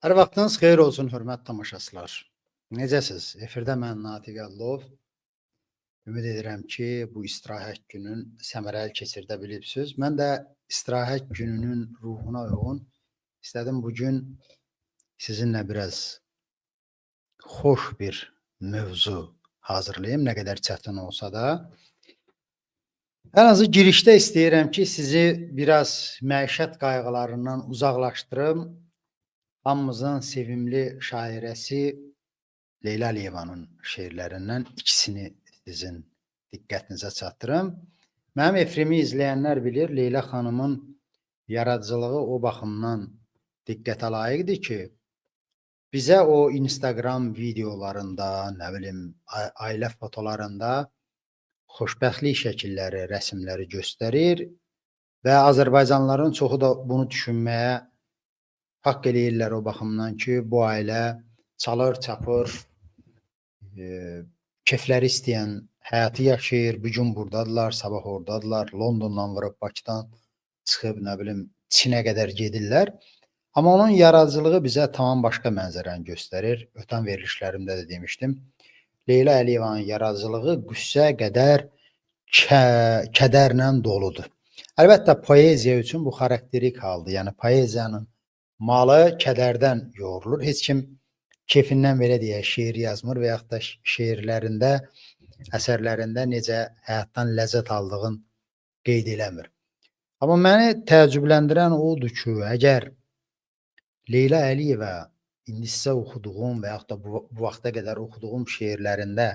Hər vaxtınız xeyir olsun, hörmətli tamaşaçılar. Necəsiz? Efirdə mən Natiq Əlilov. Ümid edirəm ki, bu istirahət günün səmərəli keçirdə bilibsiz. Mən də istirahət gününün ruhuna uyğun istədim bu gün sizinlə biraz xoş bir mövzu hazırlayım, nə qədər çətin olsa da. Ən azı girişdə istəyirəm ki, sizi biraz məişət qayğılarından uzaqlaşdırım. Hamımızın sevimli şairəsi Leyla Əliyevanın şeirlərindən ikisini sizin diqqətinizə çatdırım. Mənim efirimi izləyənlər bilir, Leyla xanımın yaradıcılığı o baxımdan diqqətə layiqdir ki, bizə o Instagram videolarında, nə bilim, ailə fotolarında xoşbəxtlik şəkilləri, rəsmləri göstərir və Azərbaycanlıların çoxu da bunu düşünməyə haqq eləyirlər o baxımdan ki, bu ailə çalır, çapır, kefləri istəyən həyatı yaşayır, bu gün burdadılar, sabah oradadılar, Londondan vurub Bakıdan çıxıb, nə bilim, Çinə qədər gedirlər. Amma onun yaradıcılığı bizə tamam başqa mənzərəni göstərir. Ötən verilişlərimdə də demişdim. Leyla Əliyevanın yaradıcılığı qüssə qədər kədərlə doludur. Əlbəttə, poeziya üçün bu xarakterik haldır. Yəni, poeziyanın malı kədərdən yoğrulur. Heç kim kefindən belə deyək, şeir yazmır və yaxud da şeirlərində, əsərlərində necə həyatdan ləzzət aldığını qeyd eləmir. Amma məni təəccübləndirən odur ki, əgər Leyla Əliyeva indi sizə oxuduğum və yaxud da bu vaxta qədər oxuduğum şeirlərində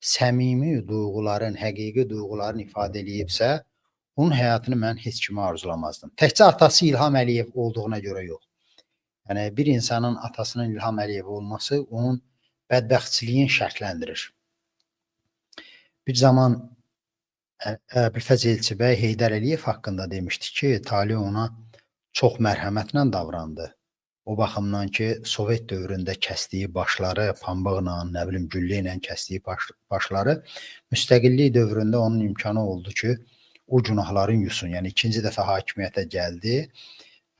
səmimi duyğuların, həqiqi duyğuların ifadə eləyibsə, onun həyatını mən heç kimə arzulamazdım. Təkcə atası İlham Əliyev olduğuna görə yox. Yəni, bir insanın atasının İlham Əliyev olması onun bədbəxtçiliyini şərtləndirir. Bir zaman Əbülfəz Elçibəy Heydər Əliyev haqqında demişdi ki, Tali ona çox mərhəmətlə davrandı. O baxımdan ki, Sovet dövründə kəsdiyi başları, pambıqla, nə bilim, güllə ilə kəsdiyi başları müstəqillik dövründə onun imkanı oldu ki, o günahların yusun. Yəni, ikinci dəfə hakimiyyətə gəldi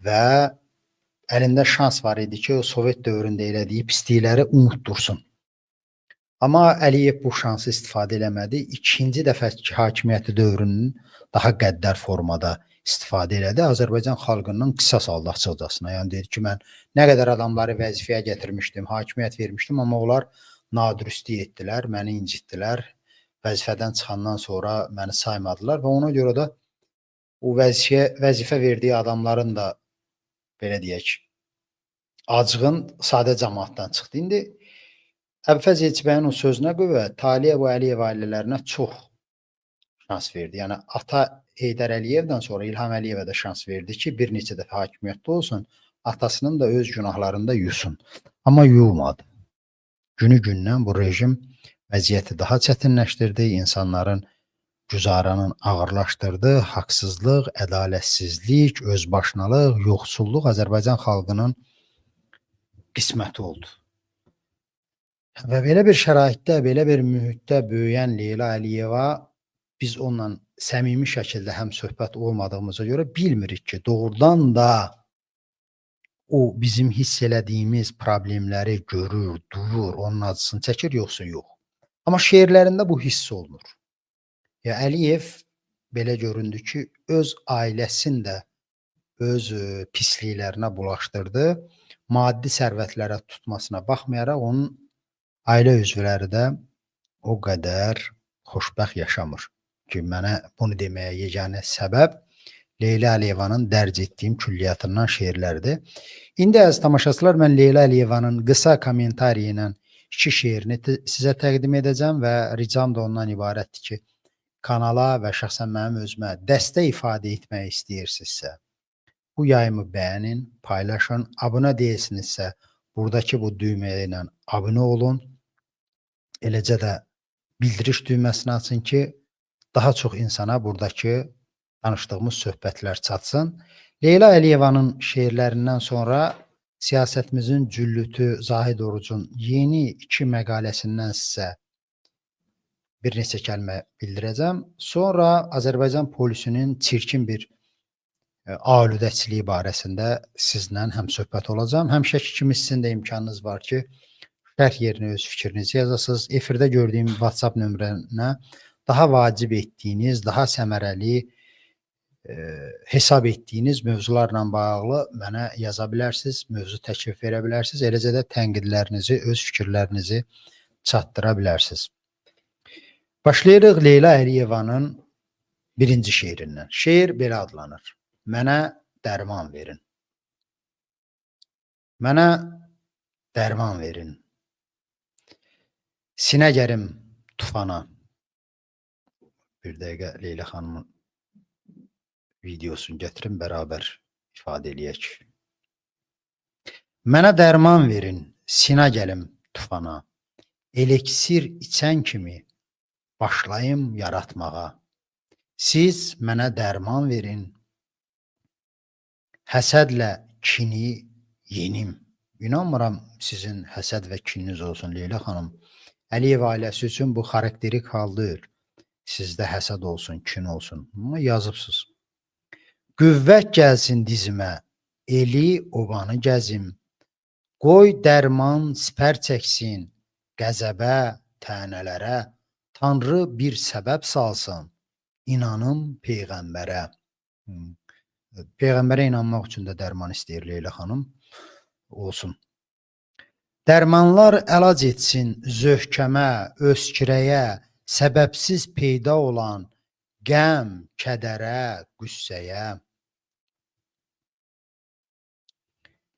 və əlində şans var idi ki, o Sovet dövründə elədiyi pislikləri unutdursun. Amma Əliyev bu şansı istifadə eləmədi. İkinci dəfə hakimiyyəti dövrünün daha qəddar formada istifadə elədi. Azərbaycan xalqından qisas aldı açıqcasına. Yəni, dedi ki, mən nə qədər adamları vəzifəyə gətirmişdim, hakimiyyət vermişdim, amma onlar nadürüstlük etdilər, məni incitdilər. Vəzifədən çıxandan sonra məni saymadılar və ona görə də o vəzifə verdiyi adamların da, belə deyək, acığın sadə cəmaatdan çıxdı. İndi Əbülfəz Elçibəyin o sözünə qüvvə Taliyev və Əliyev ailələrinə çox şans verdi. Yəni, ata Heydər Əliyevdən sonra İlham Əliyevə də şans verdi ki, bir neçə dəfə hakimiyyətdə olsun, atasının da öz günahlarında yusun. Amma yuymadı. Günü gündən bu rejim vəziyyəti daha çətinləşdirdi, insanların güzaranın ağırlaşdırdı, haqsızlıq, ədalətsizlik, özbaşınalıq, yoxsulluq Azərbaycan xalqının qisməti oldu. Və belə bir şəraitdə, belə bir mühitdə böyüyən Leyla Əliyeva, biz onunla səmimi şəkildə həm söhbət olmadığımıza görə bilmirik ki, doğrudan da o bizim hiss elədiyimiz problemləri görür, duyur, onun acısını çəkir, yoxsa yox. Amma şeirlərində bu hiss olunur. Ya Əliyev belə göründü ki, öz ailəsini də öz pisliklərinə bulaşdırdı. Maddi sərvətlərə tutmasına baxmayaraq, onun ailə üzvləri də o qədər xoşbəxt yaşamır ki, mənə bunu deməyə yeganə səbəb Leyla Əliyevanın dərc etdiyim külliyyatından şeirlərdir. İndi əziz tamaşaçılar, mən Leyla Əliyevanın qısa kommentariyi ilə iki şeirini sizə təqdim edəcəm və ricam da ondan ibarətdir ki, kanala və şəxsən mənim özümə dəstək ifadə etmək istəyirsinizsə, bu yayımı bəyənin, paylaşın, abunə deyilsinizsə, buradakı bu düymə ilə abunə olun, eləcə də bildiriş düyməsini açın ki, daha çox insana buradakı danışdığımız söhbətlər çatsın. Leyla Əliyevanın şeirlərindən sonra siyasətimizin cüllütü Zahid Orucun yeni iki məqaləsindən sizə bir neçə kəlmə bildirəcəm. Sonra Azərbaycan polisinin çirkin bir Aludəçiliyi barəsində sizlə həmsöhbət olacağam. Həmişəki kimi sizin də imkanınız var ki, şərh yerinə öz fikrinizi yazasınız. Efirdə gördüyüm WhatsApp nömrənə daha vacib etdiyiniz, daha səmərəli hesab etdiyiniz mövzularla bağlı mənə yaza bilərsiniz, mövzu təklif verə bilərsiniz, eləcə də tənqidlərinizi, öz fikirlərinizi çatdıra bilərsiniz. Başlayırıq Leyla Əliyevanın birinci şeirindən. Şeir belə adlanır. Mənə dərman verin. Mənə dərman verin. Sinə gərim tufana. Bir dəqiqə Leyla xanımın videosunu gətirim, bərabər ifadə eləyək. Mənə dərman verin, sinə gəlim tufana. Eliksir içən kimi başlayım yaratmağa. Siz mənə dərman verin, həsədlə kini yenim. İnanmıram sizin həsəd və kininiz olsun Leyla xanım. Əliyev ailəsi üçün bu xarakterik hal deyil. Sizdə həsəd olsun, kin olsun. Amma yazıbsınız. Qüvvət gəlsin dizimə, eli obanı gəzim. Qoy dərman sipər çəksin qəzəbə, tənələrə. Tanrı bir səbəb salsın, inanım Peyğəmbərə. Peyğəmbərə inanmaq üçün də dərman istəyir Leyla xanım. Olsun. Dərmanlar əlac etsin zövkəmə, öskürəyə, səbəbsiz peyda olan qəm, kədərə, qüssəyə.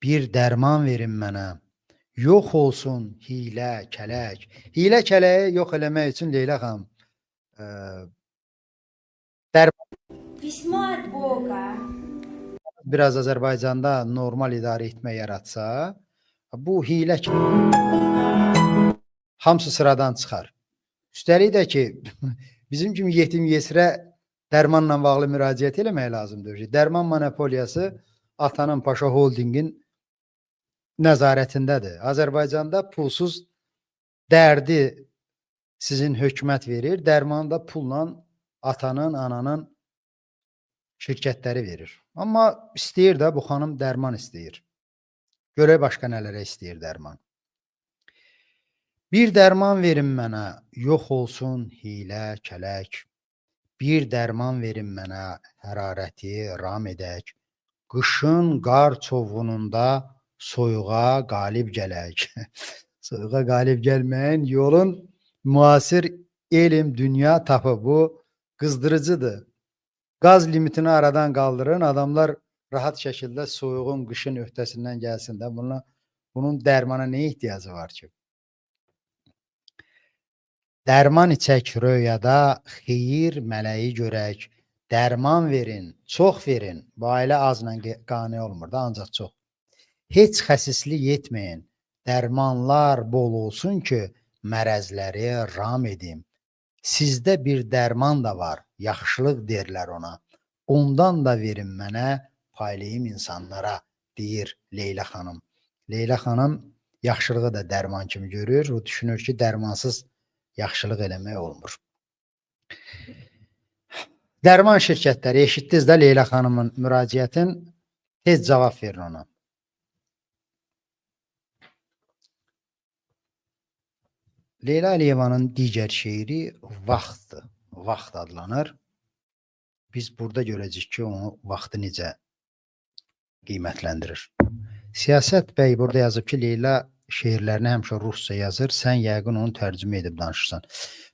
Bir dərman verin mənə, yox olsun hiylə, kələk. Hiylə, kələyi yox eləmək üçün Leyla xanım, Письмо от Бога. Biraz Azərbaycanda normal idarə etmə yaratsa, bu hiylə hamısı sıradan çıxar. Üstəlik də ki, bizim kimi yetim yesirə dərmanla bağlı müraciət eləmək lazımdır. Dərman monopoliyası Atanın Paşa Holdingin nəzarətindədir. Azərbaycanda pulsuz dərdi sizin hökumət verir, dərmanı da pulla atanın, ananın şirkətləri verir. Amma istəyir də bu xanım dərman istəyir. Görək başqa nələrə istəyir dərman. Bir dərman verin mənə, yox olsun hiylə, kələk. Bir dərman verin mənə, hərarəti ram edək. Qışın qar çovğununda soyuğa qalib gələk. Soyuğa qalib gəlməyin yolun müasir elm, dünya tapıb. Bu qızdırıcıdır. Qaz limitini aradan qaldırın, adamlar rahat şəkildə soyuğun, qışın öhdəsindən gəlsin də. Bunun dərmana nə ehtiyacı var ki? Dərman içək röyada, xeyir mələyi görək. Dərman verin, çox verin. Bu ailə azla qane olmur da, ancaq çox. Heç xəsislik etməyin. Dərmanlar bol olsun ki, mərəzləri ram edim. Sizdə bir dərman da var, yaxşılıq deyirlər ona. Ondan da verin mənə, paylayım insanlara, deyir Leyla xanım. Leyla xanım yaxşılığı da dərman kimi görür. O düşünür ki, dərmansız yaxşılıq eləmək olmur. Dərman şirkətləri, eşitdiniz də Leyla xanımın müraciətin, tez cavab verin ona. Leyla Əliyevanın digər şeiri Vaxtdır. Vaxt adlanır. Biz burada görəcəyik ki, onu vaxtı necə qiymətləndirir. Siyasət bəy burada yazıb ki, Leyla şeirlərini həmişə rusca yazır. Sən yəqin onu tərcümə edib danışırsan.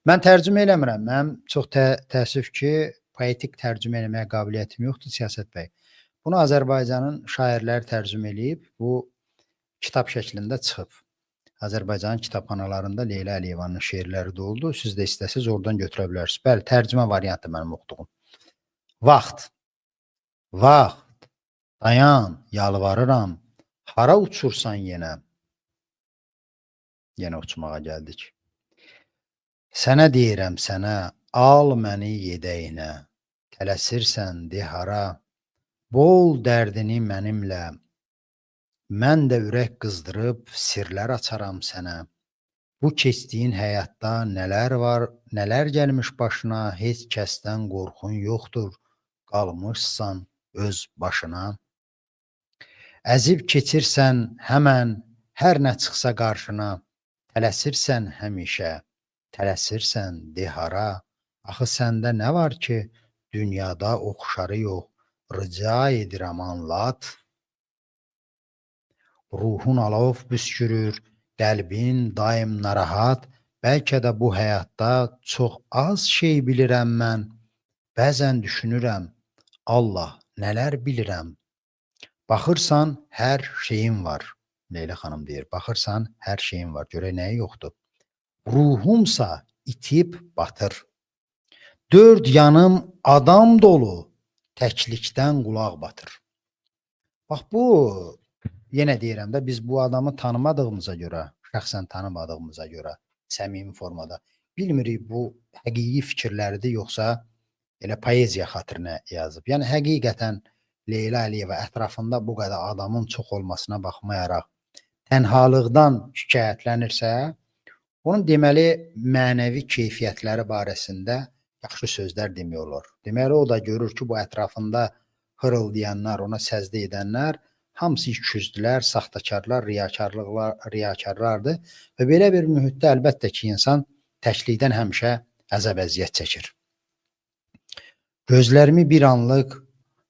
Mən tərcümə eləmirəm. Mənim çox təəssüf ki, poetik tərcümə eləməyə qabiliyyətim yoxdur Siyasət bəy. Bunu Azərbaycanın şairləri tərcümə eləyib. Bu kitab şəklində çıxıb. Azərbaycanın kitabxanalarında Leyla Əliyevanın şeirləri də oldu. Siz də istəsiniz oradan götürə bilərsiniz. Bəli, tərcümə variantı mənim oxuduğum. Vaxt. Vaxt. Dayan, yalvarıram. Hara uçursan yenə? Yenə uçmağa gəldik. Sənə deyirəm sənə, al məni yedəyinə. Tələsirsən, de hara? Bol dərdini mənimlə. Mən də ürək qızdırıb sirlər açaram sənə. Bu keçdiyin həyatda nələr var, nələr gəlmiş başına, heç kəsdən qorxun yoxdur, qalmışsan. öz başına. Əzib keçirsən həmən, hər nə çıxsa qarşına, tələsirsən həmişə, tələsirsən de hara. Axı səndə nə var ki, dünyada oxşarı yox, rica edirəm anlat. Ruhun alov püskürür, qəlbin daim narahat. Bəlkə də bu həyatda çox az şey bilirəm mən. Bəzən düşünürəm, Allah, nələr bilirəm. Baxırsan, hər şeyin var. Leyla xanım deyir, baxırsan, hər şeyin var. Görək nəyi yoxdur. Ruhumsa itib batır. Dörd yanım adam dolu, təklikdən qulaq batır. Bax bu, yenə deyirəm də, biz bu adamı tanımadığımıza görə, şəxsən tanımadığımıza görə, səmimi formada bilmirik bu həqiqi fikirləridir, yoxsa elə poeziya xatirinə yazıb. Yəni həqiqətən Leyla Əliyeva ətrafında bu qədər adamın çox olmasına baxmayaraq tənhalıqdan şikayətlənirsə, onun deməli mənəvi keyfiyyətləri barəsində yaxşı sözlər demək olar. Deməli o da görür ki, bu ətrafında hırıldayanlar, ona səzdə edənlər hamısı ikiyüzlülər, saxtakarlar, riyakarlardır və belə bir mühitdə əlbəttə ki, insan təklikdən həmişə əzab-əziyyət çəkir. Gözlərimi bir anlıq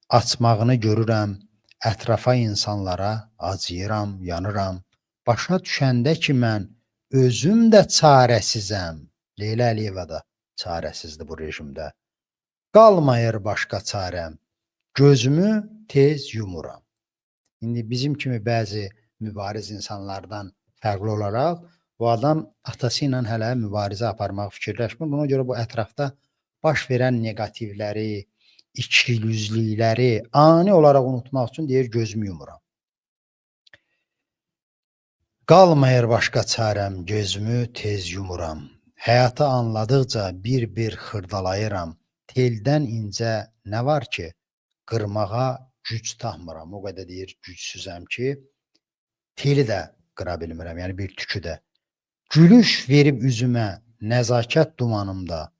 açmağını görürəm, ətrafa insanlara acıyıram, yanıram. Başa düşəndə ki, mən özüm də çarəsizəm. Leyla Əliyeva da çarəsizdir bu rejimdə. Qalmayır başqa çarəm. Gözümü tez yumuram. İndi bizim kimi bəzi mübariz insanlardan fərqli olaraq bu adam atası ilə hələ mübarizə aparmaq fikirləşmir. Buna görə bu ətrafda baş verən neqativləri, ikiyüzlülükləri ani olaraq unutmaq üçün deyir gözümü yumuram. Qalmayır başqa çarəm, gözümü tez yumuram. Həyatı anladıqca bir-bir xırdalayıram. Teldən incə nə var ki, qırmağa güc tapmıram. O qədər deyir gücsüzəm ki, teli də qıra bilmirəm, yəni bir tükü də. Gülüş verib üzümə, nəzakət dumanımda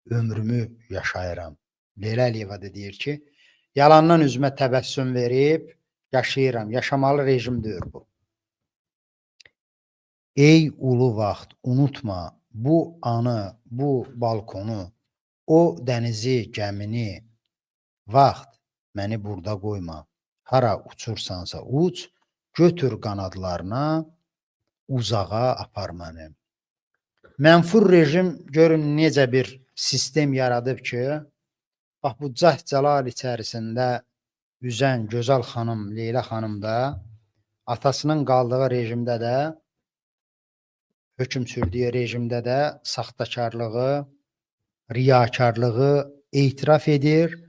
ömrümü yaşayıram. Leyla Əliyeva da deyir ki, yalandan üzümə təbəssüm verib yaşayıram. Yaşamalı rejim deyir bu. Ey ulu vaxt, unutma bu anı, bu balkonu, o dənizi, gəmini. Vaxt, məni burada qoyma. Hara uçursansa uç, götür qanadlarına, uzağa apar məni. Mənfur rejim görün necə bir sistem yaradıb ki, bax bu cəh-cəlal içərisində üzən gözəl xanım Leyla xanım da atasının qaldığı rejimdə də, hökm sürdüyü rejimdə də saxtakarlığı, riyakarlığı etiraf edir.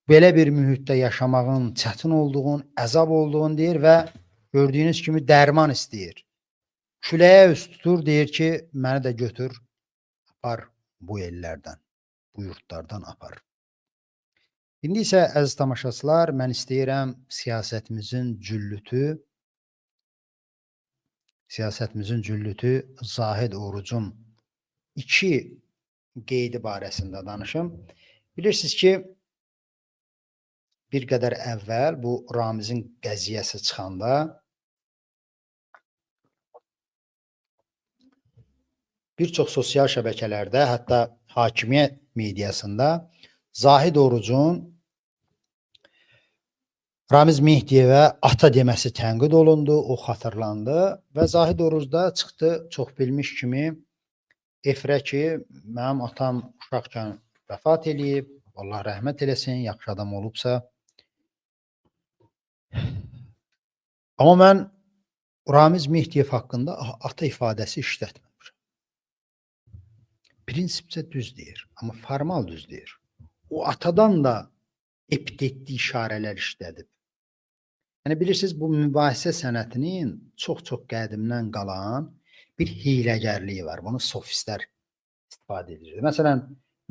Belə bir mühitdə yaşamağın çətin olduğunu, əzab olduğunu deyir və gördüyünüz kimi dərman istəyir. Küləyə üst tutur, deyir ki, məni də götür, apar bu ellərdən, bu yurtlardan apar. İndi isə əziz tamaşaçılar, mən istəyirəm siyasətimizin cüllütü Zahid Orucun iki qeydi barəsində danışım. Bilirsiniz ki, bir qədər əvvəl bu Ramizin qəziyyəsi çıxanda bir çox sosial şəbəkələrdə, hətta hakimiyyət mediasında Zahid Orucun Ramiz Mehdiyevə ata deməsi tənqid olundu, o xatırlandı və Zahid Oruc da çıxdı çox bilmiş kimi efirə ki, mənim atam uşaqkən vəfat eləyib, Allah rəhmət eləsin, yaxşı adam olubsa. Amma mən Ramiz Mehdiyev haqqında ata ifadəsi işlətməmişəm. Prinsipcə düz deyir, amma formal düz deyir. O atadan da epitetli işarələr işlədib. Yəni bilirsiniz, bu mübahisə sənətinin çox-çox qədimdən qalan bir hiyləgərliyi var. Bunu sofistlər istifadə edirdi. Məsələn,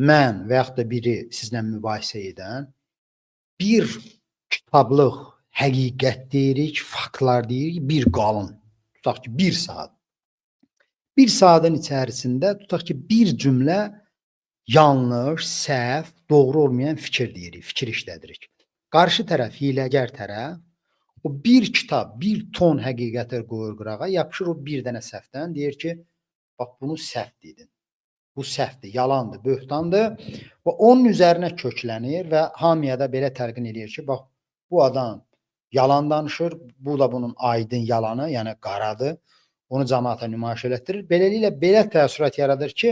mən və yaxud da biri sizlə mübahisə edən bir kitablıq həqiqət deyirik, faktlar deyirik, bir qalın. Tutaq ki, bir saat. Bir saatın içərisində tutaq ki, bir cümlə yanlış, səhv, doğru olmayan fikir deyirik, fikir işlədirik. Qarşı tərəf, hiyləgər tərəf, o bir kitab, bir ton həqiqəti qoyur qırağa, yapışır o bir dənə səhvdən, deyir ki, bax bunu səhv dedin. Bu səhvdir, yalandır, böhtandır və onun üzərinə köklənir və hamıya da belə təlqin eləyir ki, bax bu adam yalan danışır, bu da bunun aydın yalanı, yəni qaradır. Onu cəmaata nümayiş elətdirir. Beləliklə belə təəssürat yaradır ki,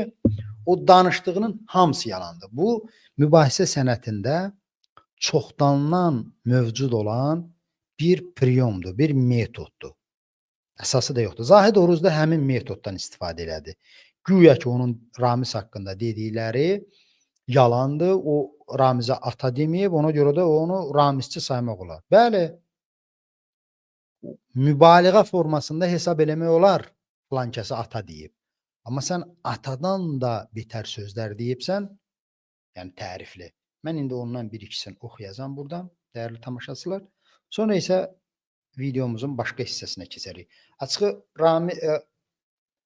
o danışdığının hamısı yalandır. Bu mübahisə sənətində çoxdandan mövcud olan bir priyomdur, bir metoddur. Əsası da yoxdur. Zahid Oruz da həmin metoddan istifadə elədi. Güya ki, onun Ramiz haqqında dedikləri yalandır. O Ramizə ata deməyib, ona görə də onu Ramizçi saymaq olar. Bəli, mübaliğə formasında hesab eləmək olar filan kəsə ata deyib. Amma sən atadan da betər sözlər deyibsən, yəni tərifli. Mən indi ondan bir ikisini oxuyacağam buradan, dəyərli tamaşaçılar. Sonra isə videomuzun başqa hissəsinə keçərik. Açığı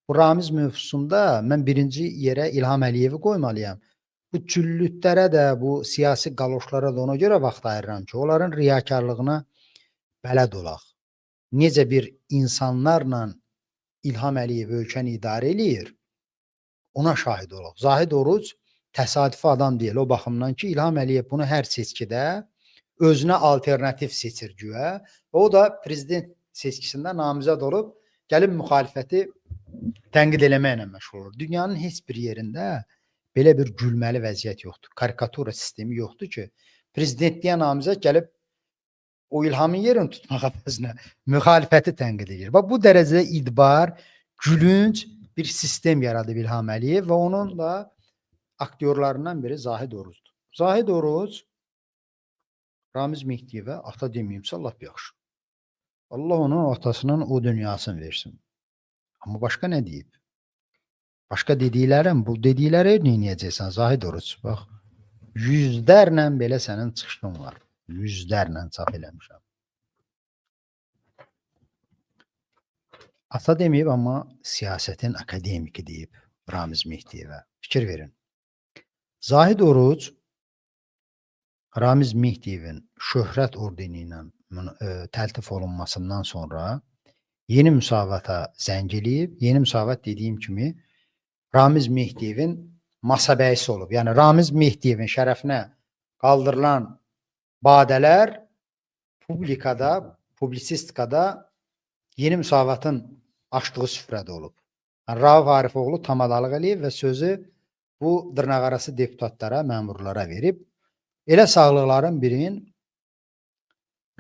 bu Ramiz mövzusunda mən birinci yerə İlham Əliyevi qoymalıyam. Bu cüllütlərə də, bu siyasi qaloşlara da ona görə vaxt ayırıram ki, onların riyakarlığına bələd olaq. Necə bir insanlarla İlham Əliyev ölkəni idarə eləyir, ona şahid olaq. Zahid Oruc təsadüfi adam deyil o baxımdan ki, İlham Əliyev bunu hər seçkidə özünə alternativ seçir güya. O da prezident seçkisində namizəd olub gəlib müxalifəti tənqid eləməklə məşğul olur. Dünyanın heç bir yerində belə bir gülməli vəziyyət yoxdur. Karikatura sistemi yoxdur ki, prezidentliyə namizəd gəlib o İlhamın yerini tutmaq əvəzinə müxalifəti tənqid edir. Bax bu dərəcədə idbar, gülünc bir sistem yaradıb İlham Əliyev və onun da aktyorlarından biri Zahid Oruzdur. Zahid Oruz Ramiz Mehdiyevə ata deməyimsə lap yaxşı. Allah onun atasının o dünyasını versin. Amma başqa nə deyib? Başqa dediklərim, bu dedikləri nə edəcəksən Zahid Oruc? Bax, yüzlərlə belə sənin çıxışın var. Yüzlərlə çap eləmişəm. Ata deməyib, amma siyasətin akademiki deyib Ramiz Mehdiyevə. Fikir verin. Zahid Oruc Ramiz Mehdiyevin şöhrət ordeni ilə təltif olunmasından sonra Yeni Müsavata zəng eləyib. Yeni Müsavat dediyim kimi Ramiz Mehdiyevin masabəyisi olub. Yəni Ramiz Mehdiyevin şərəfinə qaldırılan badələr publikada, publisistikada Yeni Müsavatın açdığı süfrədə olub. Yəni, Rauf Arifoğlu tamadalıq eləyib və sözü bu dırnaqarası deputatlara, məmurlara verib. Elə sağlıqların birinin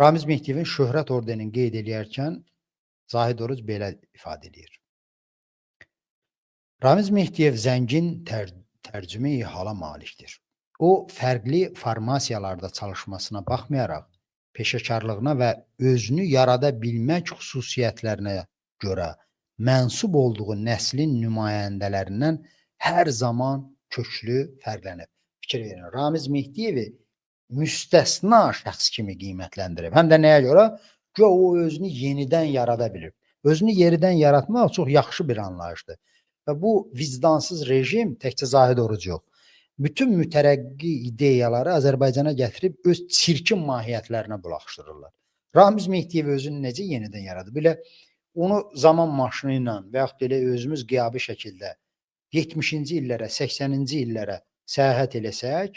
Ramiz Mehdiyevin şöhrət ordenini qeyd eləyərkən Zahid Oruc belə ifadə eləyir. Ramiz Mehdiyev zəngin tərcümeyi hala malikdir. O, fərqli formasiyalarda çalışmasına baxmayaraq, peşəkarlığına və özünü yarada bilmək xüsusiyyətlərinə görə mənsub olduğu nəslin nümayəndələrindən hər zaman köklü fərqlənib. Fikir verin, Ramiz Mehdiyevi müstəsna şəxs kimi qiymətləndirib. Həm də nəyə görə? Güya o özünü yenidən yarada bilir. Özünü yenidən yaratmaq çox yaxşı bir anlayışdır. Və bu vicdansız rejim təkcə Zahid Oruc yox. Bütün mütərəqqi ideyaları Azərbaycana gətirib öz çirkin mahiyyətlərinə bulaşdırırlar. Ramiz Mehdiyev özünü necə yenidən yaradı? Belə onu zaman maşını ilə və yaxud elə özümüz qiyabi şəkildə 70-ci illərə, 80-ci illərə səyahət eləsək,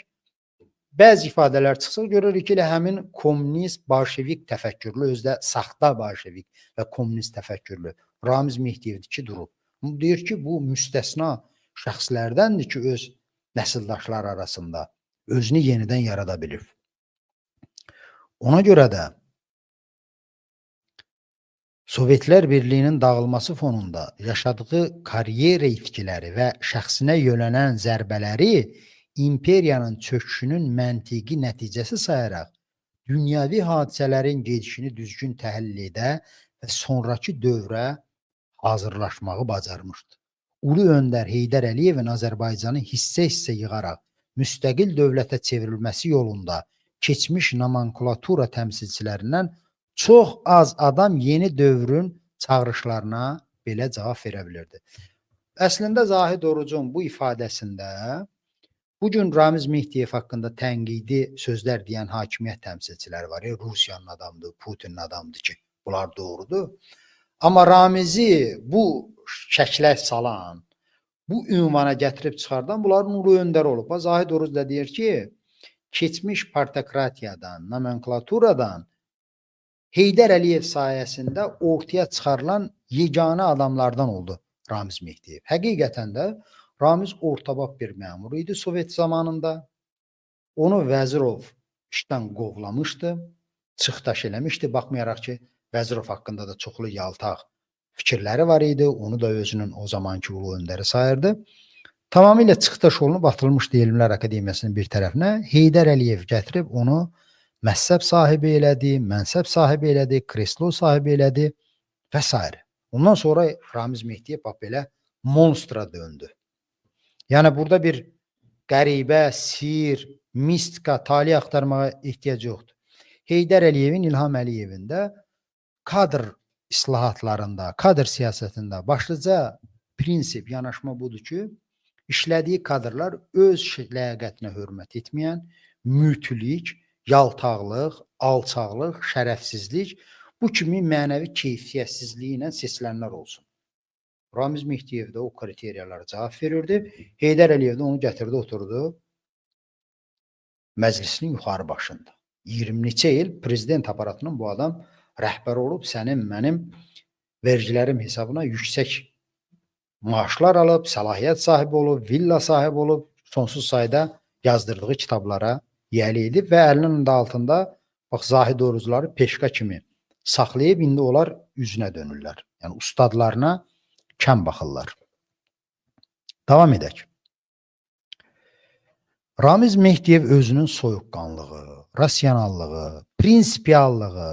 bəzi ifadələr çıxsa görürük ki, elə həmin kommunist, bolşevik təfəkkürlü, özü də saxta bolşevik və kommunist təfəkkürlü Ramiz Mehdiyevdir ki, durub. Deyir ki, bu müstəsna şəxslərdəndir ki, öz nəsildaşları arasında özünü yenidən yarada bilir. Ona görə də Sovetlər Birliyinin dağılması fonunda yaşadığı karyera itkiləri və şəxsinə yönələn zərbələri imperiyanın çöküşünün məntiqi nəticəsi sayaraq dünyəvi hadisələrin gedişini düzgün təhlil edə və sonrakı dövrə hazırlaşmağı bacarmışdı. Ulu öndər Heydər Əliyevin Azərbaycanı hissə-hissə yığaraq müstəqil dövlətə çevrilməsi yolunda keçmiş nomenklatura təmsilçilərindən çox az adam yeni dövrün çağırışlarına belə cavab verə bilirdi. Əslində Zahid Orucun bu ifadəsində Bugün Ramiz Mehdiyev haqqında tənqidi sözlər deyən hakimiyyət təmsilçiləri var. Rusiyanın adamıdır, Putinin adamıdır ki, bunlar doğrudur. Amma Ramizi bu şəklə salan, bu ünvana gətirib çıxardan bunların ulu öndəri olub. Bax, Zahid Oruz da deyir ki, keçmiş partokratiyadan, nomenklaturadan Heydər Əliyev sayəsində ortaya çıxarılan yeganə adamlardan oldu Ramiz Mehdiyev. Həqiqətən də Ramiz ortabab bir məmur idi Sovet zamanında. Onu Vəzirov işdən qovlamışdı, çıxdaş eləmişdi. Baxmayaraq ki, Vəzirov haqqında da çoxlu yaltaq fikirləri var idi. Onu da özünün o zamanki ulu öndəri sayırdı. Tamamilə çıxdaş olunub atılmışdı Elmlər Akademiyasının bir tərəfinə. Heydər Əliyev gətirib onu məzhəb sahibi elədi, mənsəb sahibi elədi, kreslo sahibi elədi və s. Ondan sonra Ramiz Mehdiyev bax belə monstra döndü. Yəni burada bir qəribə, sir, mistika, tali axtarmağa ehtiyac yoxdur. Heydər Əliyevin, İlham Əliyevin də kadr islahatlarında, kadr siyasətində başlıca prinsip, yanaşma budur ki, işlədiyi kadrlar öz ləyaqətinə hörmət etməyən, mütülik, yaltaqlıq, alçaqlıq, şərəfsizlik bu kimi mənəvi keyfiyyətsizliyi ilə seçilənlər olsun. Ramiz Mehdiyev də o kriteriyalara cavab verirdi. Heydər Əliyev də onu gətirdi, oturdu məclisinin yuxarı başında. 20 neçə il prezident aparatının bu adam rəhbəri olub, sənin, mənim vergilərim hesabına yüksək maaşlar alıb, səlahiyyət sahibi olub, villa sahibi olub, sonsuz sayda yazdırdığı kitablara yiyəli edib və əlinin də altında bax Zahid Oruzları peşka kimi saxlayıb, indi onlar üzünə dönürlər. Yəni ustadlarına kəm baxırlar. Davam edək. Ramiz Mehdiyev özünün soyuqqanlığı, rasionallığı, prinsipiallığı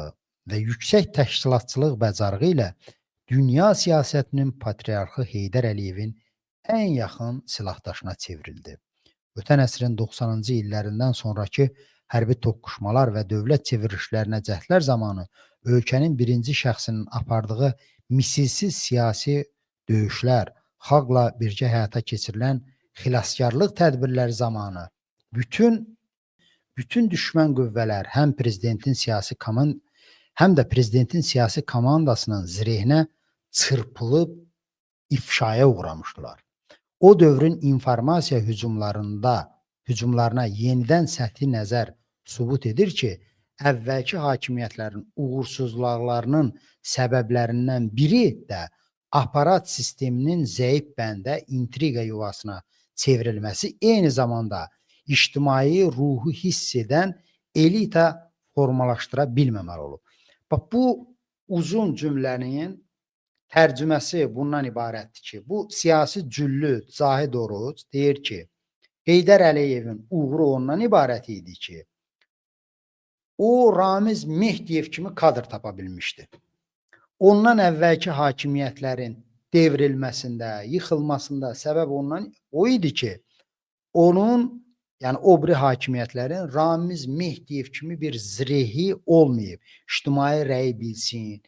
və yüksək təşkilatçılıq bacarığı ilə dünya siyasətinin patriarxı Heydər Əliyevin ən yaxın silahdaşına çevrildi. Ötən əsrin 90-cı illərindən sonrakı hərbi toqquşmalar və dövlət çevrilişlərinə cəhdlər zamanı ölkənin birinci şəxsinin apardığı misilsiz siyasi döyüşlər, xalqla birgə həyata keçirilən xilaskarlıq tədbirləri zamanı bütün düşmən qüvvələr həm prezidentin siyasi komand həm də prezidentin siyasi komandasının zirehine çırpılıb ifşaya uğramışdılar. O dövrün informasiya hücumlarına yenidən səthi nəzər sübut edir ki, əvvəlki hakimiyyətlərin uğursuzluqlarının səbəblərindən biri də aparat sisteminin zəif bəndə intriqa yuvasına çevrilməsi, eyni zamanda ictimai ruhu hiss edən elita formalaşdıra bilməməli olub. Bax, bu uzun cümlənin tərcüməsi bundan ibarətdir ki, bu siyasi cüllüd Zahid Oruc deyir ki, Heydər Əliyevin uğuru ondan ibarət idi ki, o Ramiz Mehdiyev kimi kadr tapa bilmişdi. Ondan əvvəlki hakimiyyətlərin devrilməsində, yıxılmasında səbəb ondan o idi ki, onun, yəni o biri hakimiyyətlərin Ramiz Mehdiyev kimi bir zirehi olmayıb, ictimai rəyi bilsin,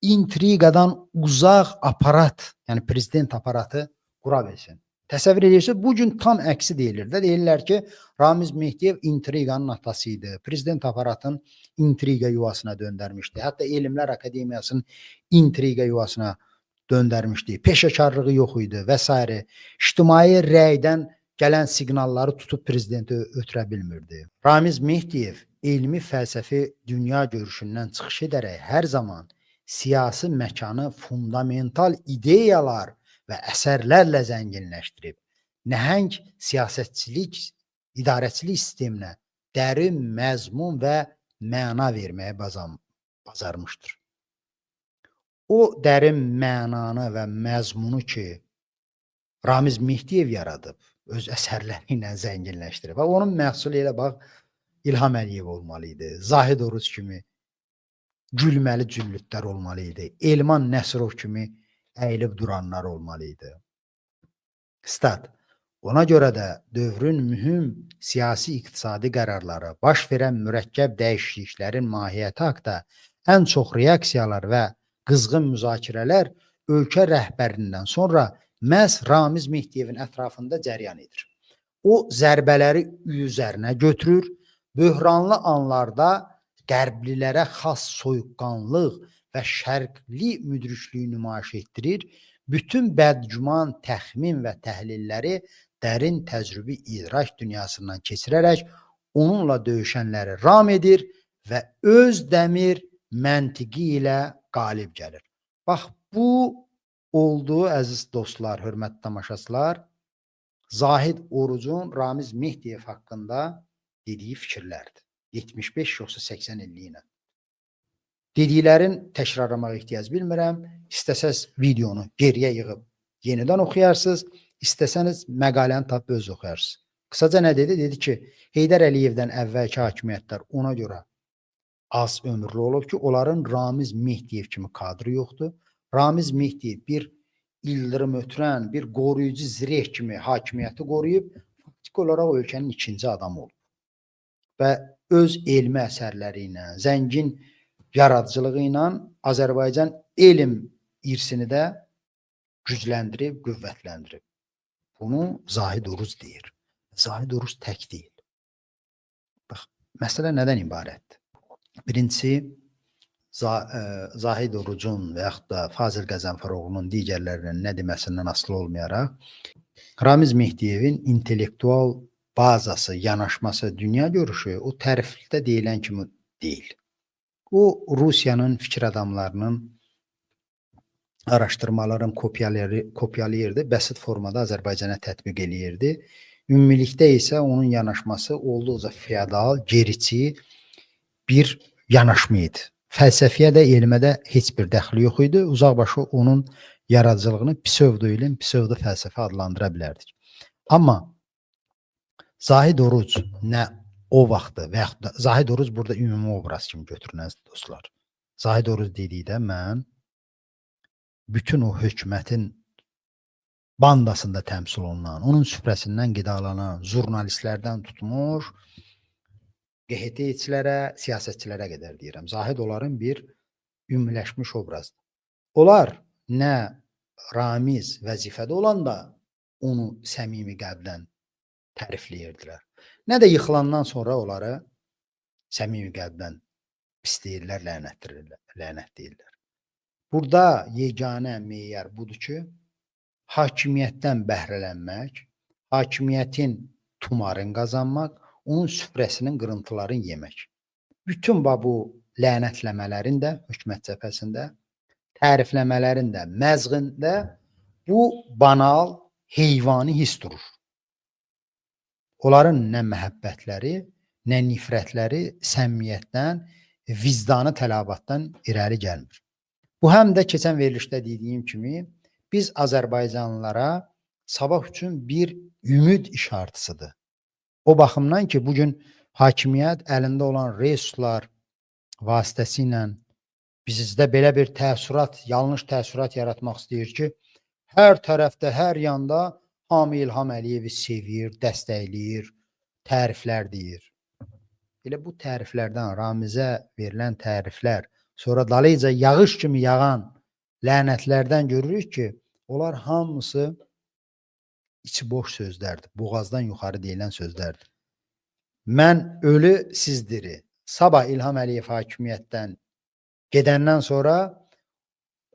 intriqadan uzaq aparat, yəni prezident aparatı qura bilsin. Təsəvvür edirsiniz, bugün tam əksi deyilir də. Deyirlər ki, Ramiz Mehdiyev intriqanın atası idi. Prezident aparatın intriqa yuvasına döndərmişdi. Hətta Elmlər Akademiyasının intriqa yuvasına döndərmişdi. Peşəkarlığı yox idi və s. İctimai rəydən gələn siqnalları tutub prezidenti ötürə bilmirdi. Ramiz Mehdiyev elmi fəlsəfi dünya görüşündən çıxış edərək hər zaman siyasi məkanı fundamental ideyalar və əsərlərlə zənginləşdirib, nəhəng siyasətçilik, idarəçilik sisteminə dərin məzmun və məna verməyə bacarmışdır. O dərin mənanı və məzmunu ki, Ramiz Mehdiyev yaradıb, öz əsərləri ilə zənginləşdirib. Və onun məhsulu elə bax İlham Əliyev olmalı idi. Zahid Oruc kimi gülməli cüllüdlər olmalı idi. Elman Nəsirov kimi əyilib duranlar olmalı idi. Stat. Ona görə də dövrün mühüm siyasi iqtisadi qərarları, baş verən mürəkkəb dəyişikliklərin mahiyyəti haqda ən çox reaksiyalar və qızğın müzakirələr ölkə rəhbərindən sonra məhz Ramiz Mehdiyevin ətrafında cəryan edir. O zərbələri üzərinə götürür. Böhranlı anlarda qərblilərə xas soyuqqanlıq və şərqli müdriklüyü nümayiş etdirir. Bütün bədgüman təxmin və təhlilləri dərin təcrübi idrak dünyasından keçirərək onunla döyüşənləri ram edir və öz dəmir məntiqi ilə qalib gəlir. Bax, bu oldu, əziz dostlar, hörmətli tamaşaçılar, Zahid Orucun Ramiz Mehdiyev haqqında dediyi fikirlərdir. 75 yoxsa 80 illiyi ilə. Dediklərin təkrarlamağa ehtiyac bilmirəm. İstəsəz videonu geriyə yığıb yenidən oxuyarsınız, istəsəniz məqaləni tapıb öz oxuyarsınız. Qısaca nə dedi? Dedi ki, Heydər Əliyevdən əvvəlki hakimiyyətlər ona görə az ömürlü olub ki, onların Ramiz Mehdiyev kimi kadrı yoxdur. Ramiz Mehdiyev bir ildırım ötürən, bir qoruyucu zireh kimi hakimiyyəti qoruyub, faktiki olaraq ölkənin ikinci adamı olub. Və öz elmi əsərləri ilə, zəngin yaradıcılığı ilə Azərbaycan elm irsini də gücləndirib, qüvvətləndirib. Bunu Zahid Oruc deyir. Zahid Oruc tək deyil. Bax, məsələ nədən ibarətdir? Birincisi, Zahid Orucun və yaxud da Fazil Qəzənfəroğlunun digərlərinin nə deməsindən asılı olmayaraq, Ramiz Mehdiyevin intellektual bazası, yanaşması, dünya görüşü o tərifdə deyilən kimi deyil. O Rusiyanın fikir adamlarının araşdırmaların kopyalayırdı, bəsit formada Azərbaycana tətbiq eləyirdi. Ümumilikdə isə onun yanaşması olduqca feodal, geriçi bir yanaşma idi. Fəlsəfiyə də, elmə də heç bir dəxli yox idi. Uzaqbaşı onun yaradıcılığını psevdo elm, psevdo fəlsəfə adlandıra bilərdik. Amma Zahid Oruc nə o vaxtı və yaxud da Zahid Oruc burada ümumi obraz kimi götürün əziz dostlar. Zahid Oruc dedikdə mən bütün o hökumətin bandasında təmsil olunan, onun süfrəsindən qidalanan jurnalistlərdən tutmuş QHT-çilərə, siyasətçilərə qədər deyirəm. Zahid onların bir ümumiləşmiş obrazdır. Onlar nə Ramiz vəzifədə olanda onu səmimi qəlbdən tərifləyirdilər, nə də yıxılandan sonra onları səmimi qəlbdən pisləyirlər, lənətləyirlər. Burada yeganə meyar budur ki, hakimiyyətdən bəhrələnmək, hakimiyyətin tumarını qazanmaq, onun süfrəsinin qırıntılarını yemək. Bütün bu lənətləmələrin də hökumət cəbhəsində, tərifləmələrin də məzğində bu banal, heyvani his durur. Onların nə məhəbbətləri, nə nifrətləri səmimiyyətdən, vicdanı tələbatdan irəli gəlmir. Bu həm də keçən verilişdə dediyim kimi biz Azərbaycanlılara sabah üçün bir ümid işartısıdır. O baxımdan ki, bugün hakimiyyət əlində olan resurslar vasitəsilə bizdə belə bir təəssürat, yanlış təəssürat yaratmaq istəyir ki, hər tərəfdə, hər yanda hamı İlham Əliyevi sevir, dəstəkləyir, təriflər deyir. Elə bu təriflərdən Ramizə verilən təriflər, sonra dalıyca yağış kimi yağan lənətlərdən görürük ki, onlar hamısı içi boş sözlərdir. Boğazdan yuxarı deyilən sözlərdir. Mən ölü, siz diri. Sabah İlham Əliyev hakimiyyətdən gedəndən sonra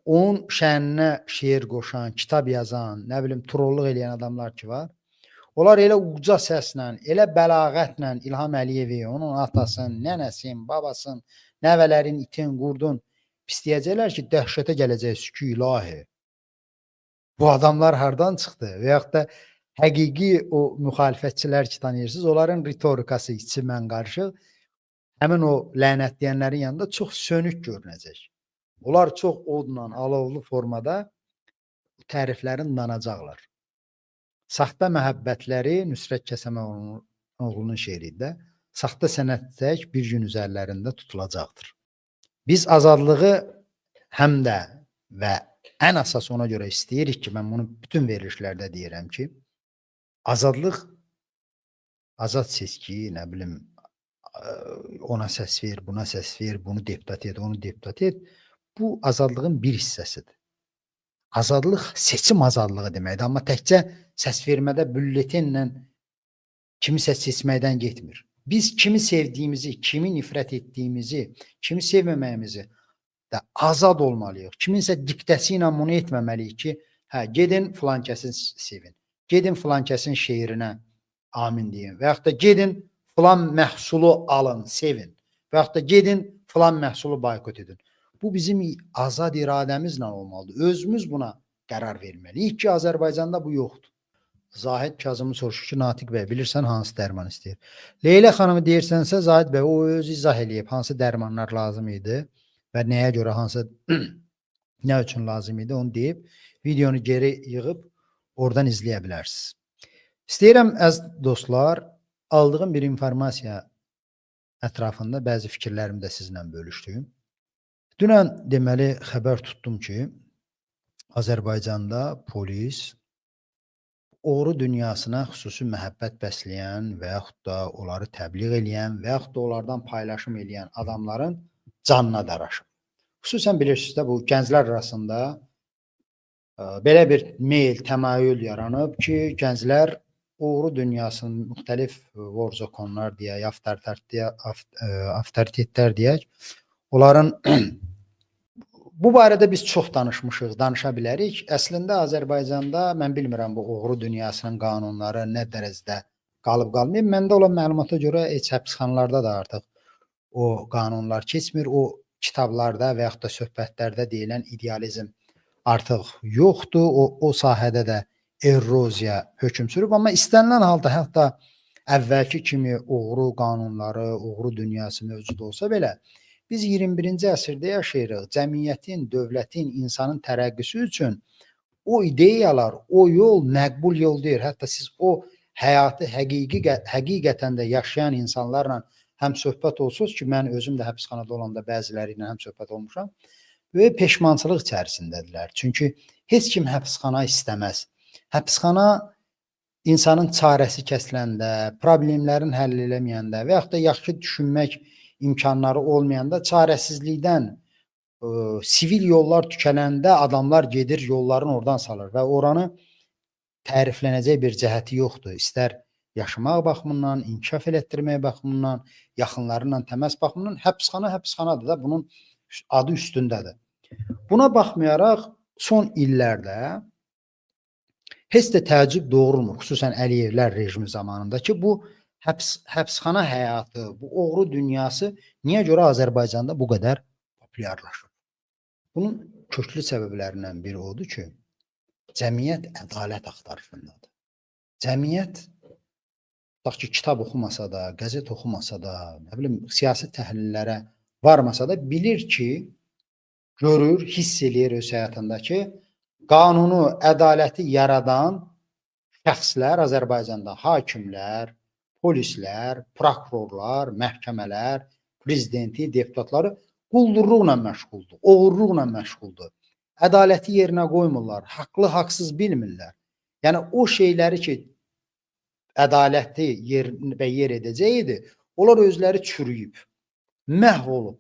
onun şəninə şeir qoşan, kitab yazan, nə bilim trolluq eləyən adamlar ki var. Onlar elə uca səslə, elə bəlağətlə İlham Əliyevi, onun atasını, nənəsini, babasını, nəvələrin, itin, qurdun pisləyəcəklər ki, dəhşətə gələcəksiniz ki, ilahi. Bu adamlar hardan çıxdı? Və yaxud da həqiqi o müxalifətçilər ki tanıyırsınız, onların ritorikası içi mən qarışıq həmin o lənətləyənlərin yanında çox sönük görünəcək. Onlar çox odla, alovlu formada təriflərin danacaqlar. Saxta məhəbbətləri Nüsrət Kəsəmoğlunun şeiri idi də. Saxta sənət tək bir gün üzərlərində tutulacaqdır. Biz azadlığı həm də və ən əsas ona görə istəyirik ki, mən bunu bütün verilişlərdə deyirəm ki, azadlıq, azad seçki, nə bilim, ona səs ver, buna səs ver, bunu deputat et, onu deputat et. Bu azadlığın bir hissəsidir. Azadlıq seçim azadlığı deməkdir. Amma təkcə səs vermədə bülletenlə Kimisə seçməkdən getmir. Biz kimi sevdiyimizi, kimi nifrət etdiyimizi, kimi sevməməyimizi də azad olmalıyıq. Kiminsə diktəsi ilə bunu etməməliyik ki, hə, gedin filan kəsin sevin. Gedin filan kəsin şeirinə amin deyin. Və yaxud da gedin filan məhsulu alın, sevin. Və yaxud da gedin filan məhsulu boykot edin. Bu bizim azad iradəmizlə olmalıdır. Özümüz buna qərar verməliyik ki, Azərbaycanda bu yoxdur. Zahid Kazımı soruşur ki, Natiq bəy, bilirsən hansı dərman istəyir? Leyla xanımı deyirsənsə, Zahid bəy, o öz izah eləyib hansı dərmanlar lazım idi və nəyə görə hansı nə üçün lazım idi onu deyib videonu geri yığıb oradan izləyə bilərsiniz. İstəyirəm əziz dostlar, aldığım bir informasiya ətrafında bəzi fikirlərimi də sizinlə bölüşdüyüm. Dünən deməli xəbər tutdum ki, Azərbaycanda polis oğru dünyasına xüsusi məhəbbət bəsləyən və yaxud da onları təbliğ eləyən və yaxud da onlardan paylaşım eləyən adamların canına daraşıb. Xüsusən bilirsiniz də bu gənclər arasında belə bir meyl, təmayül yaranıb ki, gənclər oğru dünyasının müxtəlif vorzokonlar deyək, avtoritetlər deyək, onların bu barədə biz çox danışmışıq, danışa bilərik. Əslində Azərbaycanda mən bilmirəm bu oğru dünyasının qanunları nə dərəcədə qalıb qalmayıb. Məndə olan məlumata görə heç həbsxanalarda da artıq o qanunlar keçmir. O kitablarda və yaxud da söhbətlərdə deyilən idealizm artıq yoxdur. O sahədə də erroziya hökm sürüb, amma istənilən halda hətta əvvəlki kimi oğru qanunları, oğru dünyası mövcud olsa belə biz 21-ci əsrdə yaşayırıq. Cəmiyyətin, dövlətin, insanın tərəqqisi üçün o ideyalar, o yol məqbul yol deyil. Hətta siz o həyatı həqiqətən də yaşayan insanlarla həm söhbət olsunuz ki, mən özüm də həbsxanada olanda bəziləri ilə həm söhbət olmuşam. Böyük peşmançılıq içərisindədirlər. Çünki heç kim həbsxana istəməz. Həbsxana insanın çarəsi kəsiləndə, problemlərin həll eləməyəndə və yaxud da yaxşı düşünmək imkanları olmayanda, çarəsizlikdən sivil yollar tükənəndə adamlar gedir, yollarını oradan salır və oranı təriflənəcək bir cəhəti yoxdur. İstər yaşamaq baxımından, inkişaf elətdirmək baxımından, yaxınlarıyla təmas baxımından həbsxana həbsxanadır da, bunun adı üstündədir. Buna baxmayaraq son illərdə heç də təəccüb doğurmur, xüsusən Əliyevlər rejimi zamanında ki, bu həbsxana həyatı, bu oğru dünyası niyə görə Azərbaycanda bu qədər populyarlaşır? Bunun köklü səbəblərindən biri odur ki, cəmiyyət ədalət axtarışındadır. Cəmiyyət tutaq ki, kitab oxumasa da, qəzet oxumasa da, nə bilim, siyasi təhlillərə varmasa da bilir ki, görür, hiss eləyir öz həyatında ki, qanunu, ədaləti yaradan şəxslər Azərbaycanda hakimlər, polislər, prokurorlar, məhkəmələr, prezidenti, deputatları quldurluqla məşğuldur, oğurluqla məşğuldur. Ədaləti yerinə qoymurlar, haqlı, haqsız bilmirlər. Yəni o şeyləri ki, ədaləti yer və yer edəcəkdi, onlar özləri çürüyüb, məhv olub.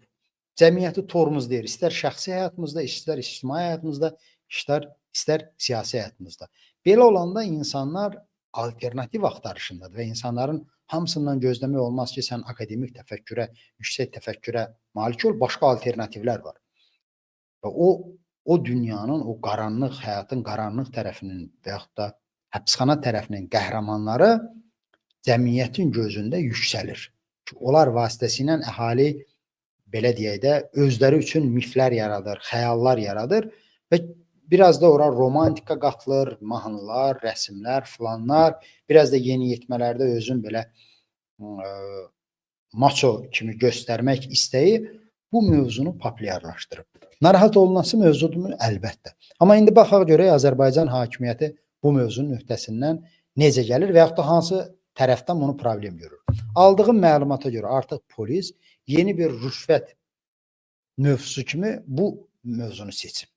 Cəmiyyəti tormozlayır, istər şəxsi həyatımızda, istər ictimai həyatımızda, istər siyasi həyatımızda. Belə olanda insanlar alternativ axtarışındadır və insanların hamısından gözləmək olmaz ki, sən akademik təfəkkürə, yüksək təfəkkürə malik ol, başqa alternativlər var. Və o dünyanın, o qaranlıq həyatın qaranlıq tərəfinin və yaxud da həbsxana tərəfinin qəhrəmanları cəmiyyətin gözündə yüksəlir. Ki, onlar vasitəsilə əhali belə deyək də özləri üçün miflər yaradır, xəyallar yaradır və biraz da ora romantika qatılır, mahnılar, rəsimlər, filanlar, biraz da yeniyetmələrdə özün belə maço kimi göstərmək istəyi bu mövzunu populyarlaşdırıb. Narahat olunası mövzudurmu? Əlbəttə. Amma indi baxaq görək Azərbaycan hakimiyyəti bu mövzunun öhdəsindən necə gəlir və yaxud da hansı tərəfdən bunu problem görür. Aldığım məlumata görə artıq polis yeni bir rüşvət mövzusu kimi bu mövzunu seçib.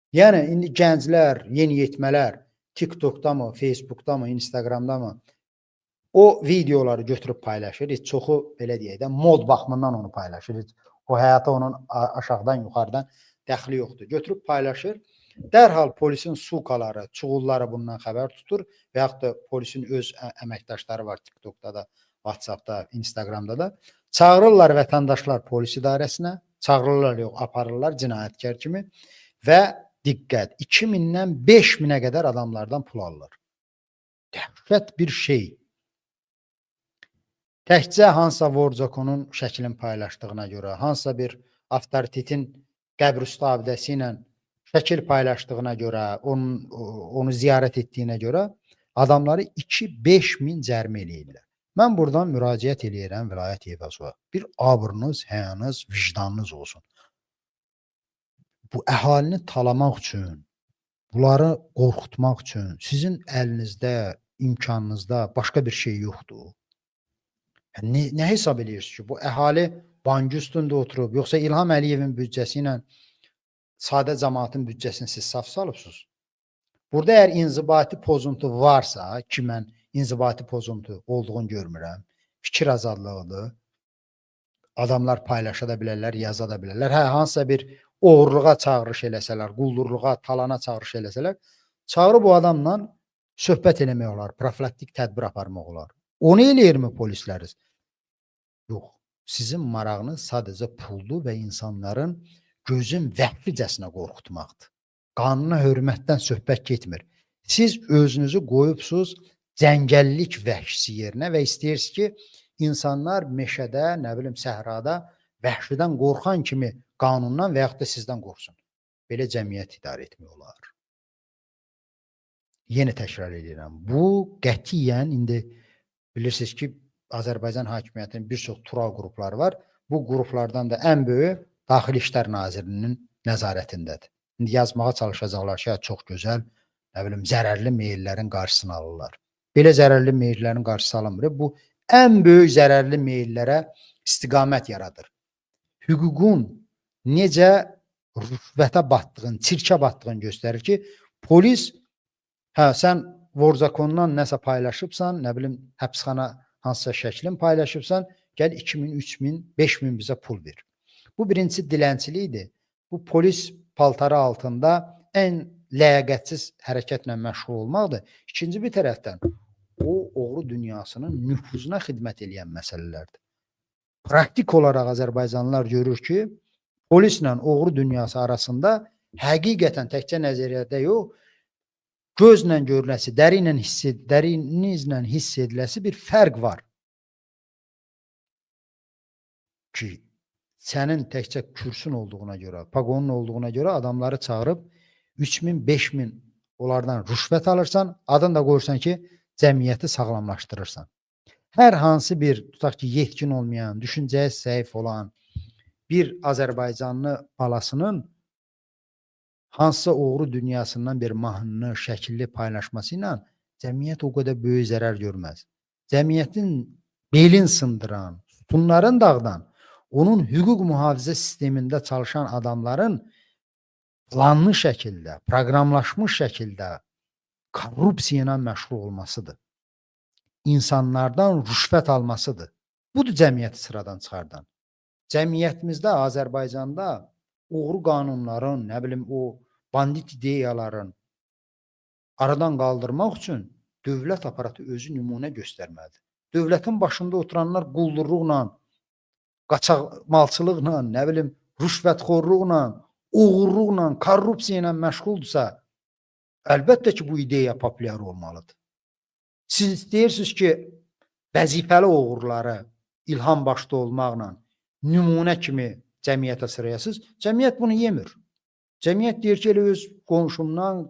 Yəni indi gənclər, yeniyetmələr TikTokda mı, Facebookda mı, Instagramda mı o videoları götürüb paylaşır. Heç çoxu belə deyək də mod baxımından onu paylaşır. Heç o həyata onun aşağıdan, yuxarıdan dəxli yoxdur. Götürüb paylaşır Dərhal polisin sukaları, çuğulları bundan xəbər tutur və yaxud da polisin öz əməkdaşları var TikTokda da, WhatsAppda, Instagramda da. Çağırırlar vətəndaşlar polis idarəsinə, çağırırlar yox, aparırlar cinayətkar kimi və diqqət, 2000-dən 5000-ə qədər adamlardan pul alırlar. Dəhşət bir şey. Təkcə hansısa Vorzakonun şəklini paylaşdığına görə, hansısa bir avtoritetin qəbirüstü abidəsi ilə şəkil paylaşdığına görə, onu ziyarət etdiyinə görə adamları 2-5 min cərimə eləyirlər. Mən buradan müraciət eləyirəm Vilayət Eyvazova. Bir abrınız, həyanız, vicdanınız olsun. Bu əhalini talamaq üçün, bunları qorxutmaq üçün sizin əlinizdə, imkanınızda başqa bir şey yoxdur. Yəni, nə hesab eləyirsiniz ki, bu əhali bankı üstündə oturub, yoxsa İlham Əliyevin büdcəsi ilə sadə cəmaatın büdcəsini siz saf salıbsınız? Burada əgər inzibati pozuntu varsa, ki mən inzibati pozuntu olduğunu görmürəm, fikir azadlığıdır. Adamlar paylaşa da bilərlər, yaza da bilərlər. Hə, hansısa bir oğurluğa çağırış eləsələr, quldurluğa, talana çağırış eləsələr, çağırıb o adamla söhbət eləmək olar, profilaktik tədbir aparmaq olar. Onu eləyirmi polisləriniz? Yox. Sizin marağınız sadəcə puldur və insanların gözün vəhşicəsinə qorxutmaqdır. Qanuna hörmətdən söhbət getmir. Siz özünüzü qoyubsuz cəngəllik vəhşisi yerinə və istəyirsiniz ki, insanlar meşədə, nə bilim, səhrada vəhşidən qorxan kimi qanundan və yaxud da sizdən qorxsun. Belə cəmiyyət idarə etmək olar. Yenə təkrar edirəm. Bu qətiyyən indi bilirsiniz ki, Azərbaycan hakimiyyətinin bir çox tural qrupları var. Bu qruplardan da ən böyüyü Daxili İşlər Nazirliyinin nəzarətindədir. İndi yazmağa çalışacaqlar ki, çox gözəl, nə bilim, zərərli meyillərin qarşısını alırlar. Belə zərərli meyillərin qarşısı alınmır. Bu ən böyük zərərli meyillərə istiqamət yaradır. Hüququn necə rüşvətə batdığını, çirkə batdığını göstərir ki, polis, hə, sən Vorzakondan nəsə paylaşıbsan, nə bilim, həbsxana hansısa şəklin paylaşıbsan, gəl 2000, 3000, 5000 bizə pul ver. Bu birincisi dilənçilikdir. Bu polis paltarı altında ən ləyaqətsiz hərəkətlə məşğul olmaqdır. İkinci bir tərəfdən o oğru dünyasının nüfuzuna xidmət eləyən məsələlərdir. Praktik olaraq Azərbaycanlılar görür ki, polislə oğru dünyası arasında həqiqətən təkcə nəzəriyyədə yox, gözlə görüləsi, dəri ilə hiss, dərinizlə hiss ediləsi bir fərq var. Ki sənin təkcə kürsün olduğuna görə, paqonun olduğuna görə adamları çağırıb 3000, 5000 onlardan rüşvət alırsan, adını da qoyursan ki, cəmiyyəti sağlamlaşdırırsan. Hər hansı bir, tutaq ki, yetkin olmayan, düşüncəyə zəif olan bir Azərbaycanlı balasının hansısa oğru dünyasından bir mahnını, şəkilli paylaşması ilə cəmiyyət o qədər böyük zərər görməz. Cəmiyyətin belin sındıran, sütunların dağdan, onun hüquq mühafizə sistemində çalışan adamların planlı şəkildə, proqramlaşmış şəkildə korrupsiya ilə məşğul olmasıdır. İnsanlardan rüşvət almasıdır. Budur cəmiyyəti sıradan çıxardan. Cəmiyyətimizdə, Azərbaycanda oğru qanunların, nə bilim o bandit ideyaların aradan qaldırmaq üçün dövlət aparatı özü nümunə göstərməlidir. Dövlətin başında oturanlar quldurluqla, qaçaq malçılıqla, nə bilim rüşvətxorluqla, oğurluqla, korrupsiya ilə məşğuldursa, əlbəttə ki, bu ideya populyar olmalıdır. Siz deyirsiniz ki, vəzifəli oğruları İlham başda olmaqla nümunə kimi cəmiyyətə sırayasınız. Cəmiyyət bunu yemir. Cəmiyyət deyir ki, elə öz qonşumdan,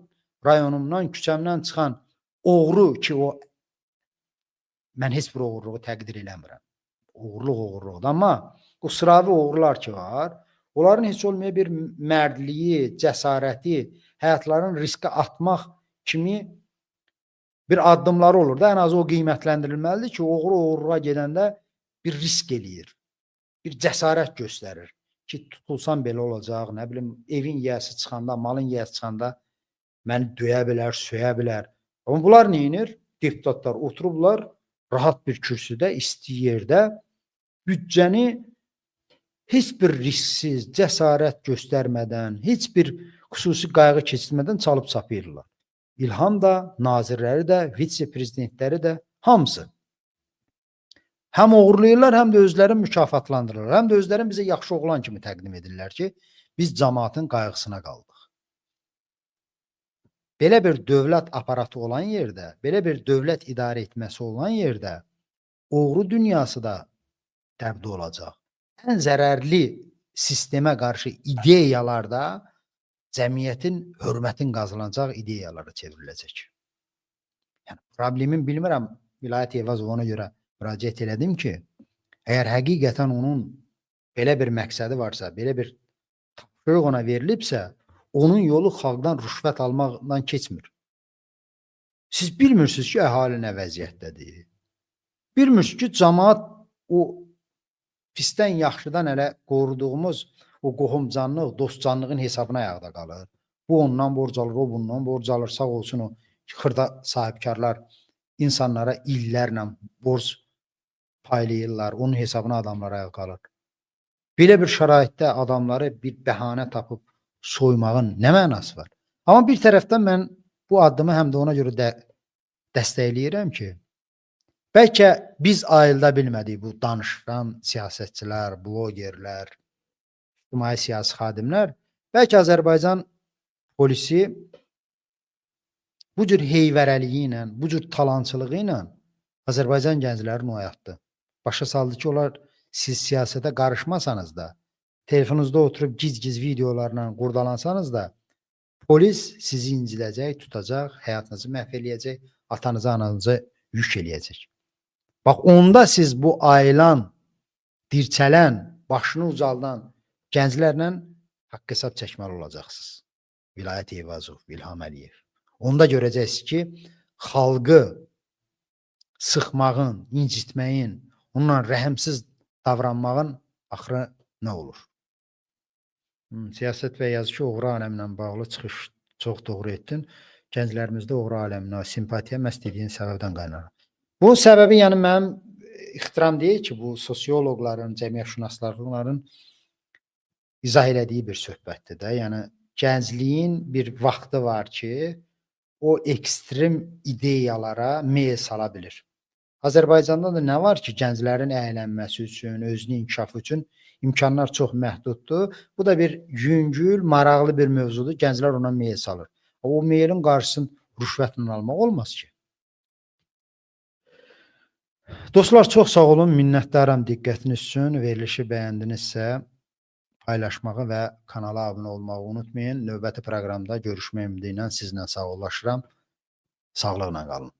rayonumdan, küçəmdən çıxan oğru ki, o mən heç bir oğurluğu təqdir eləmirəm. Oğurluq oğurluqdur, amma o sıravi oğrular ki var, onların heç olmaya bir mərdliyi, cəsarəti, həyatlarını riskə atmaq kimi bir addımları olur da, ən azı o qiymətləndirilməlidir ki, oğru oğurluğa gedəndə bir risk eləyir, bir cəsarət göstərir ki, tutulsam belə olacaq, nə bilim, evin yiyəsi çıxanda, malın yiyəsi çıxanda məni döyə bilər, söyə bilər. Amma bunlar nə edir? Deputatlar oturublar rahat bir kürsüdə, isti yerdə büdcəni heç bir risksiz, cəsarət göstərmədən, heç bir Xüsusi qayğı keçirmədən çalıb çapayırlar. İlham da, nazirləri də, vitse-prezidentləri də, hamısı. Həm oğurlayırlar, həm də özlərini mükafatlandırırlar. Həm də özlərini bizə yaxşı oğlan kimi təqdim edirlər ki, biz cəmaatın qayğısına qaldıq. Belə bir dövlət aparatı olan yerdə, belə bir dövlət idarə etməsi olan yerdə oğru dünyası da dəbdə olacaq. Ən zərərli sistemə qarşı ideyalar da cəmiyyətin hörmətin qazanacaq ideyalara çevriləcək. Yəni problemin bilmirəm, Vilayət Eyvazov ona görə müraciət elədim ki, əgər həqiqətən onun belə bir məqsədi varsa, belə bir tapşırıq ona verilibsə, onun yolu xalqdan rüşvət almaqla keçmir. Siz bilmirsiniz ki, əhali nə vəziyyətdədir. Bilmirsiniz ki, cəmaat o pisdən yaxşıdan hələ qoruduğumuz o qohumcanlıq, dostcanlığın hesabına ayaqda qalır. Bu ondan borc alır, o bundan borc alır. Sağ olsun o xırda sahibkarlar insanlara illərlə borc paylayırlar. Onun hesabına adamlar ayağa qalır. Belə bir şəraitdə adamları bir bəhanə tapıb soymağın nə mənası var? Amma bir tərəfdən mən bu addımı həm də ona görə də dəstəkləyirəm ki, bəlkə biz ayılda bilmədik bu danışan siyasətçilər, blogerlər, ictimai siyasi xadimlər, bəlkə Azərbaycan polisi bu cür heyvərəliyi ilə, bu cür talançılığı ilə Azərbaycan gənclərini oyatdı. Başa saldı ki, onlar siz siyasətə qarışmasanız da, telefonunuzda oturub giz-giz videolarla qurdalansanız da, polis sizi incidəcək, tutacaq, həyatınızı məhv eləyəcək, atanızı, ananızı yük eləyəcək. Bax, onda siz bu ayılan, dirçələn, başını ucaldan gənclərlə haqq hesab çəkməli olacaqsınız. Vilayət Eyvazov, İlham Əliyev. Onda görəcəksiniz ki, xalqı sıxmağın, incitməyin, onunla rəhimsiz davranmağın axırı nə olur? Siyasət və yazı ki, oğru aləminə bağlı çıxış çox doğru etdin. Gənclərimizdə oğru aləminə simpatiya məhz dediyin səbəbdən qaynaqlanır. Bunun səbəbi, yəni mənim ixtiram deyil ki, bu sosioloqların, cəmiyyətşünasların izah elədiyi bir söhbətdir də. Yəni gəncliyin bir vaxtı var ki, o ekstrem ideyalara meyl sala bilir. Azərbaycanda da nə var ki, gənclərin əylənməsi üçün, özünün inkişafı üçün imkanlar çox məhduddur. Bu da bir yüngül, maraqlı bir mövzudur. Gənclər ona meyl salır. O meylin qarşısını rüşvətlə almaq olmaz ki. Dostlar, çox sağ olun. Minnətdaram diqqətiniz üçün. Verilişi bəyəndinizsə paylaşmağı və kanala abunə olmağı unutmayın. Növbəti proqramda görüşmək ümidi ilə sizlə sağollaşıram. Sağlıqla qalın.